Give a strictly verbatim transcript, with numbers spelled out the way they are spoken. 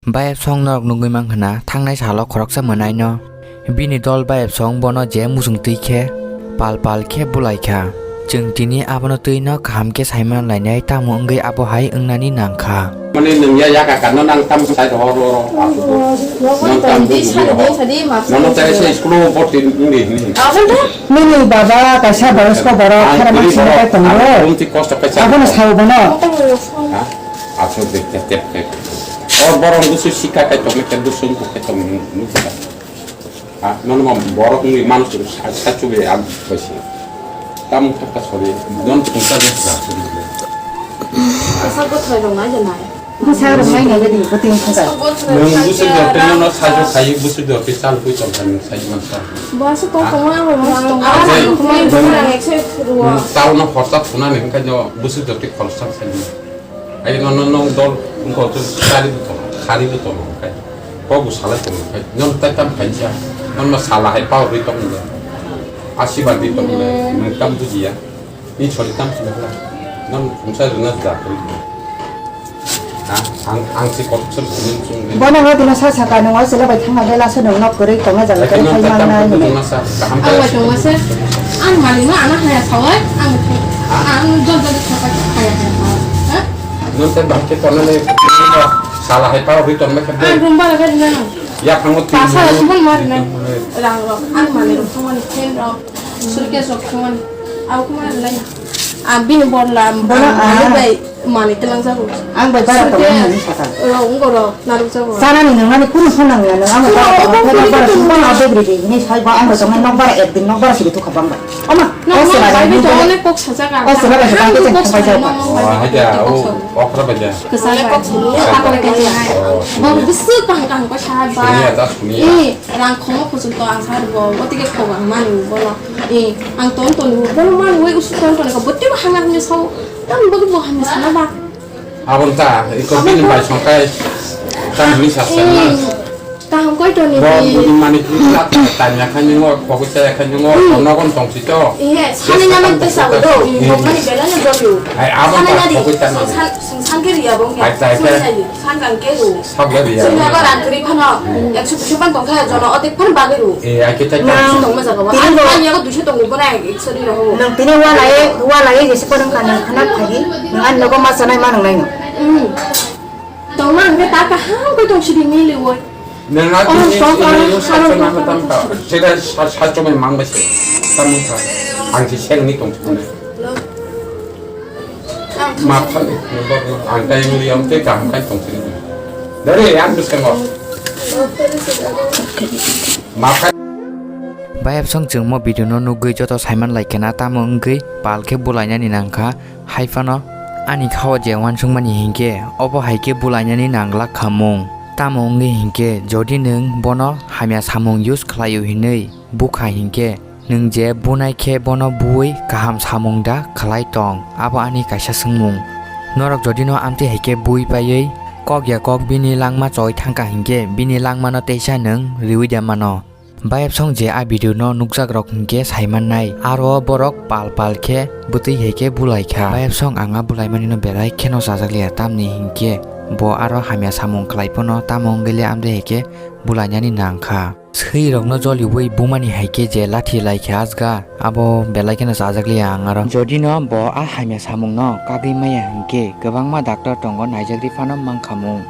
Bayapsong norok nugwi mankha na, thangnai salo khoroksa mwnaino bini dol Bayapsong bono je muchung twi khe pal pal khe bulai kha. Chwng tini abono twi no kaham khe saimana lainai, tamo wngwi abo hai wngnani nang kha. Mane nwng ya yak akan no nang tam sai rohor rohor. Nang tam bu bu rohor. Nono tare se school o borti wngdi hini. Nini baba kaisa boyos ko borok khara ma sini kai tongo. Ang twi kosto kaisa. Abono sao bono. Ha? Aswk de tep tep tep. O borok busu sika kai tongma khe busu wngkuk kai tong nukha. Ha, nono ma borok wngwi manuk sa-, sachubi ang baisi. Tamo thokta sori, non thungsa de sa. Asa gothai rok nai de nai. Bwsa rok nai nai de, bwtwi thokta. Nwng busu dorte nono sajo khai, busu dorte chal pui tong kha nwng sai mansa. Bwsa kok koma ang rok tong. Nwng, nwng tao no khorsa thuna ni hwnkhe no busu dorte khorsa sai. Ai no, no, no, dol, wngkha, chari bo tongo, khari bo tongo, khai. Kok bo salai tongo, khai. Non tai tam khai cha. Non ma sala hai power ri tongo le. Asirbad ri tongo le. Nwng tam bujiya. Ni chori tam sila khala. Non khungsa rwna ja kori. Ha, ang, ang si kok sir sir sir. Bono no dino sa saka nung o sila bai thangma bela so nung nok kwrwi tongna jaga. Khai non tai tam khai mangnai. Nung sa, kaham. Ang bai tongo se. Ang mali no ana haya sawai. Ang, ang jol jol thapa haya haya. Ha? Nung tei bahai khe tongnani sala hai paro ri tonma khe. Ang room bara khe rinai. Yaphango twi. Pasa rok thumani ma rinai. Rang rok, ang mani rok thumani, pen rok, suitcase rok thumani. Abo khe ma rinai. Ang bini borla, bono ang mani ah. Bai mani twlang jago. Ang bai bara tongnai suitcase hinwi sakha. Rok, wngorok, narwk jago. Sanani nungnani kunu phano nangya nung, ang bai bara tongnai, bai bara tongnai, abo bwrwi ri hinwi sai ba, ang bai tongnai nok bara ekdin nok bara siri thukha bang bai. Oma, nang o sila bai bai tongo, nang kok sajak ang. O sila bai tongo, kok sajak. Wah, haja, o, okra bai ja. Kwchak bai. Hakor khe nai. Oh, bo suniya. Bwswk kaham kaham khe sa ba. Suniya, ta suniya. Eh, rang khomo kuchuk to ang sa bo, bo tike khok ang mani bo no. Eh, ang ton ton bo, bo no mani oi usuk ton ton ko, bo tike hanga hanga sao. Tam bo bo hanga sana ba. Abon ta, iko bini bai songkai. Tam ni sa sana. Eh. Kaham koi toni bo, bi. Bini mani ki la ta, tanya kha ni ngo, pokoi saya kha ni ngo, hmm. Nogon tong si to. Iya, sana nyaman pesa do. Hmm. Bok mani bela ni do yo. Ai, abang sana pa nyadi, pokoi ta sung na. San, sung san ke ria bong ya. Ai, tai sung ke. Nyadi, san kan ke ro. Sab le ria. Sung ya ba ran kri phano. Hmm. Ekso duiso pan tong kha jono otek pan bagwi ro. Eh, ai ke tai. Nang. Sung tong ma jaga ba. Tini bo. An, an ya ko duiso tong bo na ekso di ro ho. Nang tini wa lai, wa lai je se ko nang kan nang khana phagi. Nang an nogo ma sanai ma nang nai no. Hmm. Tongma hwnkhe ta kaham khe tong sidi mili woi. Nang a oh, tini tong ini tong, ini harap satu nama tong. Tam kau. Sida sa-, satu memang besi. Tamu ka. Ang si seng ni tong sini. Lo. Ang tong. Maaf kali. Ang kai mili ang te kaham kai tong sini. Dari ang bus kan kau. Maaf kali. Maaf kali. Bayapsong chwngmo video no nugwi joto saiman lai khena tamo wngwi pal khe bulainani nangkha. Hai phano ani khao je uansukmani hinkhe obo hai khe bulainani nanglak kha mung. Tamo wngwi hinkhe jodi nwng bono hamya samung use khlaio hinwi bukha hinkhe nwng je bunai khe bono buwi kaham samung da khlai tong, abo ani kaisa swngmung. Norok jodi no amtwi hai khe buwi paiwi kok ya kok bini langma choi thangkha hinkhe bini langma no teisa nwng riwi da mano. Bayapsong je a video no nukjak rok hinkhe saimannai, aro borok pal pal khe bwtwi hai khe bulai kha. Bayapsong ang a bulaimani no belai kheno chajak liya, tamni hinkhe bo aro hamya samung khlai phano tamo wngwi le amtwi hai khe bulainani nang kha. Swi rok no joliui bumani hai khe je lathi lai khe asga, abo belai kheno chajak liya ang aro. Jodi no bo a hamya samung no kagwi maya hinkhe kwbangma doctor tongo naijak ri phano mankha mung.